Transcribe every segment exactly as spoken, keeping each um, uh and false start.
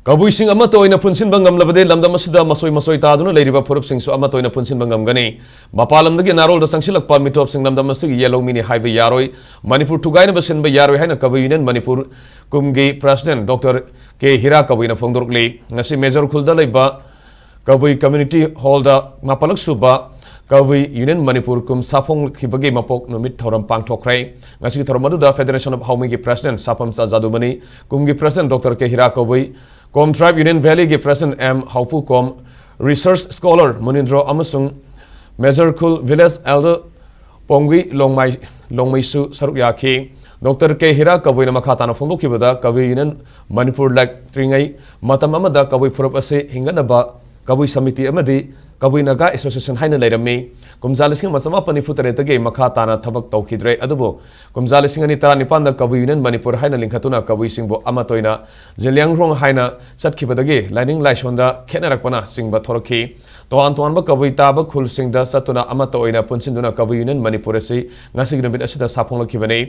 ꯀꯕꯨꯏꯁꯤꯡ ꯑꯃꯠꯇ ꯑꯣꯏꯅ ꯄꯨꯟꯁꯤꯟꯕ ꯉꯝꯂꯕꯗꯤ ꯂꯝꯗꯝ ꯑꯁꯤꯗ ꯃꯁꯣꯏ ꯃꯁꯣꯏ ꯇꯥꯗꯨꯅ ꯂꯩꯔꯤꯕ ꯐꯨꯔꯨꯞꯁꯤꯡꯁꯨ ꯑꯃꯠꯇ ꯑꯣꯏꯅ ꯄꯨꯟꯁꯤꯟꯕ ꯉꯝꯒꯅꯤ꯫ ꯃꯄꯥꯟ ꯂꯝꯗꯒꯤ ꯅꯥꯔꯣꯜꯗ ꯆꯪꯁꯤꯜꯂꯛꯄ ꯃꯤꯇꯣꯞꯁꯤꯡ ꯂꯝꯗꯝ ꯑꯁꯤꯒꯤ ꯌꯦꯜꯍꯧꯃꯤꯅꯤ ꯍꯥꯏꯕ ꯌꯥꯔꯣꯏ꯫ ꯃꯅꯤꯄꯨꯔ ꯊꯨꯒꯥꯏꯅꯕ ꯁꯤꯟꯕ ꯌꯥꯔꯣꯏ ꯍꯥꯏꯅ ꯀꯕꯨꯏ union Manipur ꯀꯨꯝꯒꯤ president doctor K ꯍꯤꯔꯥ ꯀꯕꯨꯏꯅ ꯐꯣꯡꯗꯣꯔꯛꯂꯤ꯫ ꯉꯁꯤ ꯃꯦꯖꯔ ꯈꯨꯜꯗ ꯂꯩꯕ ꯀꯕꯨꯏ ꯀꯝꯃ꯭ꯌꯨꯅꯤꯇꯤ ꯍꯣꯜꯗ ꯃꯥꯄꯜꯂꯛ ꯁꯨꯕ ꯀꯕꯨꯏ ꯌꯨꯅꯤꯌꯟ ꯃꯅꯤꯄꯨꯔ ꯀꯨꯝ ꯁꯥꯐꯣꯡꯂꯛꯈꯤꯕꯒꯤ ꯃꯄꯣꯛ ꯅꯨꯃꯤꯠ ꯊꯧꯔꯝ ꯄꯥꯡꯊꯣꯛꯈ꯭ꯔꯦ꯫ ꯉꯁꯤꯒꯤ ꯊꯧꯔꯝ ꯑꯗꯨꯗ ꯐꯦꯗꯔꯦꯁꯟ ꯑꯣꯐ ꯍꯥꯎꯃꯤꯒꯤ ꯄ꯭ꯔꯦꯁꯤꯗꯦꯟꯠ ꯁꯥꯐꯝꯆꯥ ꯖꯥꯗꯨꯃꯅꯤ, ꯀꯨꯝꯒꯤ president doctor K Hira Kabui, Kom tribal union ꯚꯦꯂꯤꯒꯤ president M Haophu Kom, research scholar Munindro ꯑꯃꯁꯨꯡ ꯃꯦꯖꯔ ꯈꯨꯜ ꯚꯤꯂꯦꯖ ꯑꯦꯜꯗꯔ ꯄꯣꯡꯒꯨꯏ ꯂꯣꯡꯃꯥꯏ, ꯂꯣꯡꯃꯩꯁꯨ ꯁꯔꯨꯛ ꯌꯥꯈꯤ꯫ ꯗꯣꯛꯇꯔ ꯀꯦ ꯍꯤꯔꯥ ꯀꯕꯨꯏꯅ ꯃꯈꯥ ꯇꯥꯅ ꯐꯣꯡꯗꯣꯛꯈꯤꯕꯗ, ꯀꯕꯨꯏ ꯌꯨꯅꯤꯌꯟ ꯃꯅꯤꯄꯨꯔ ꯂꯩꯇ꯭ꯔꯤꯉꯩ ꯃꯇꯝ ꯑꯃꯗ ꯀꯕꯨꯏ ꯐꯨꯔꯨꯞ ꯑꯁꯤ ꯍꯤꯡꯒꯠꯅꯕ ꯀꯕꯨꯏ ꯁꯃꯤꯇꯤ ꯑꯃꯗꯤ ꯀꯕꯨꯏ ꯅꯥꯒꯥ ꯑꯦꯁꯣꯁꯤꯌꯦꯁꯟ ꯍꯥꯏꯅ ꯂꯩꯔꯝꯃꯤ꯫ ꯀꯨꯝꯖꯥ ꯂꯤꯁꯤꯡ ꯑꯃ ꯆꯃꯥꯄꯟ ꯅꯤꯐꯨ ꯇꯔꯦꯠꯇꯒꯤ ꯃꯈꯥ ꯇꯥꯅ ꯊꯕꯛ ꯇꯧꯈꯤꯗ꯭ꯔꯦ꯫ ꯑꯗꯨꯕꯨ ꯀꯨꯝꯖꯥ ꯂꯤꯁꯤꯡ ꯑꯅꯤ ꯇꯔꯥꯅꯤꯄꯥꯟꯗ ꯀꯕꯨꯏ ꯌꯨꯅꯤꯌꯟ ꯃꯅꯤꯄꯨꯔ ꯍꯥꯏꯅ ꯂꯤꯡꯈꯠꯇꯨꯅ ꯀꯕꯨꯏꯁꯤꯡꯕꯨ ꯑꯃꯠꯇ ꯑꯣꯏꯅ ꯖꯤꯂꯤꯌꯥꯡꯔꯣꯡ ꯍꯥꯏꯅ ꯆꯠꯈꯤꯕꯗꯒꯤ ꯂꯥꯏꯅꯤꯡ ꯂꯥꯏꯁꯣꯟꯗ ꯈꯦꯠꯅꯔꯛꯄꯅ ꯆꯤꯡꯕ ꯊꯣꯔꯛꯈꯤ꯫ ꯇꯣꯉꯥꯟ ꯇꯣꯉꯥꯟꯕ ꯀꯕꯨꯏ ꯇꯥꯕ ꯈꯨꯜꯁꯤꯡꯗ ꯆꯠꯇꯨꯅ ꯑꯃꯠꯇ ꯑꯣꯏꯅ ꯄꯨꯟꯁꯤꯟꯗꯨꯅ ꯀꯕꯨꯏ ꯌꯨꯅꯤꯌꯟ ꯃꯅꯤꯄꯨꯔ ꯑꯁꯤ ꯉꯁꯤꯒꯤ ꯅꯨꯃꯤꯠ ꯑꯁꯤꯗ ꯁꯥꯐꯣꯡꯂꯛꯈꯤꯕꯅꯤ꯫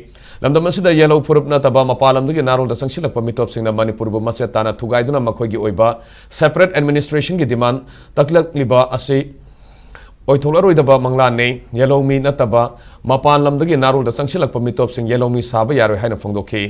ꯂꯝꯗꯝ ꯑꯁꯤꯗ ꯌꯦꯜꯍꯧ ꯐꯨꯔꯨꯞ ꯅꯠꯇꯕ ꯃꯄꯥꯟ ꯂꯝꯗꯒꯤ ꯅꯥꯔꯣꯜꯗ ꯆꯪꯁꯤꯜꯂꯛꯄ ꯃꯤꯇꯣꯞꯁꯤꯡꯅ ꯃꯅꯤꯄꯨꯔꯕꯨ ꯃꯆꯦꯠ ꯇꯥꯅ ꯊꯨꯒꯥꯏꯗꯨꯅ ꯃꯈꯣꯏꯒꯤ ꯑꯣꯏꯕ ꯁꯦꯄꯔꯦꯠ ꯑꯦꯗꯃꯤꯅꯤꯁꯇ꯭ꯔꯦꯁꯟꯒꯤ ꯗꯤꯃꯥꯟ ꯇꯛꯂꯛꯂꯤꯕ ꯑꯁꯤ ꯑꯣꯏꯊꯣꯛꯂꯔꯣꯏꯗꯕ ꯃꯪꯂꯥꯟꯅꯤ꯫ ꯌꯦꯜꯍꯧꯃꯤ ꯅꯠꯇꯕ ꯃꯄꯥꯟ ꯂꯝꯗꯒꯤ ꯅꯥꯔꯣꯜꯗ ꯆꯪꯁꯤꯜꯂꯛꯄ ꯃꯤꯇꯣꯞꯁꯤꯡ ꯌꯦꯜꯍꯧꯃꯤ ꯁꯥꯕ ꯌꯥꯔꯣꯏ ꯍꯥꯏꯅ ꯐꯣꯡꯗꯣꯛꯈꯤ꯫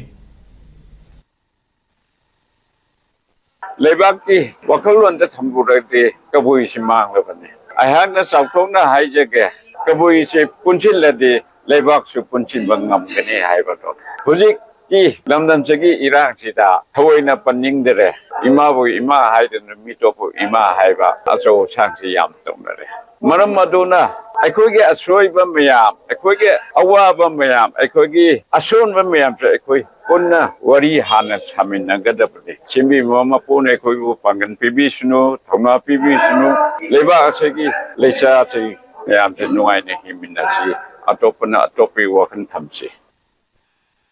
ꯂꯩꯕꯥꯛꯀꯤ ꯋꯥꯈꯜꯂꯣꯟꯗ ꯊꯝꯕꯨꯔꯗꯤ ꯀꯕꯨꯏꯁꯤ ꯃꯥꯡꯂꯕꯅꯤ꯫ ꯑꯩꯍꯥꯛꯅ ꯆꯥꯎꯊꯣꯛꯅ ꯍꯥꯏꯖꯒꯦ, ꯀꯕꯨꯏꯁꯤ ꯄꯨꯟꯁꯤꯜꯂꯗꯤ ꯂꯩꯕꯥꯛꯁꯨ ꯄꯨꯟꯁꯤꯟꯕ ꯉꯝꯒꯅꯤ ꯍꯥꯏꯕꯗꯣ꯫ ꯍꯧꯖꯤꯛꯀꯤ ꯂꯝꯗꯝꯁꯤꯒꯤ ꯏꯔꯥꯡꯁꯤꯗ ꯊꯑꯣꯏꯅ ꯄꯟꯅꯤꯡꯗꯔꯦ꯫ ꯏꯃꯥꯕꯨ ꯏꯃꯥ ꯍꯥꯏꯗꯅ ꯃꯤꯇꯣꯞꯄꯨ ꯏꯃꯥ ꯍꯥꯏꯕ ꯑꯆꯧ ꯑꯁꯥꯡꯁꯤ ꯌꯥꯝ ꯇꯧꯅꯔꯦ꯫ ꯃꯔꯝ ꯑꯗꯨꯅ ꯑꯩꯈꯣꯏꯒꯤ ꯑꯁꯣꯏꯕ ꯃꯌꯥꯝ, ꯑꯩꯈꯣꯏꯒꯤ ꯑꯋꯥꯕ ꯃꯌꯥꯝ, ꯑꯩꯈꯣꯏꯒꯤ ꯑꯁꯣꯟꯕ ꯃꯌꯥꯝꯁꯦ ꯑꯩꯈꯣꯏ ꯄꯨꯟꯅ ꯋꯥꯔꯤ ꯍꯥꯟꯅ ꯁꯥꯃꯤꯟꯅꯒꯗꯕꯅꯤ꯫ ꯁꯦꯝꯕꯤꯕ ꯃꯄꯨꯅ ꯑꯩꯈꯣꯏꯕꯨ ꯄꯥꯡꯒꯜ ꯄꯤꯕꯤꯁꯅꯨ, ꯊꯧꯅꯥ ꯄꯤꯕꯤꯁꯅꯨ꯫ ꯂꯩꯕꯥꯛ ꯑꯁꯤꯒꯤ ꯂꯩꯆꯥꯁꯤꯡ ꯃꯌꯥꯝꯁꯦ ꯅꯨꯡꯉꯥꯏꯅ ꯍꯤꯡꯃꯤꯟꯅꯁꯤ꯫ ꯑꯇꯣꯞꯄꯅ ꯑꯇꯣꯞꯄꯒꯤ ꯋꯥꯈꯜ ꯊꯝꯁꯤ꯫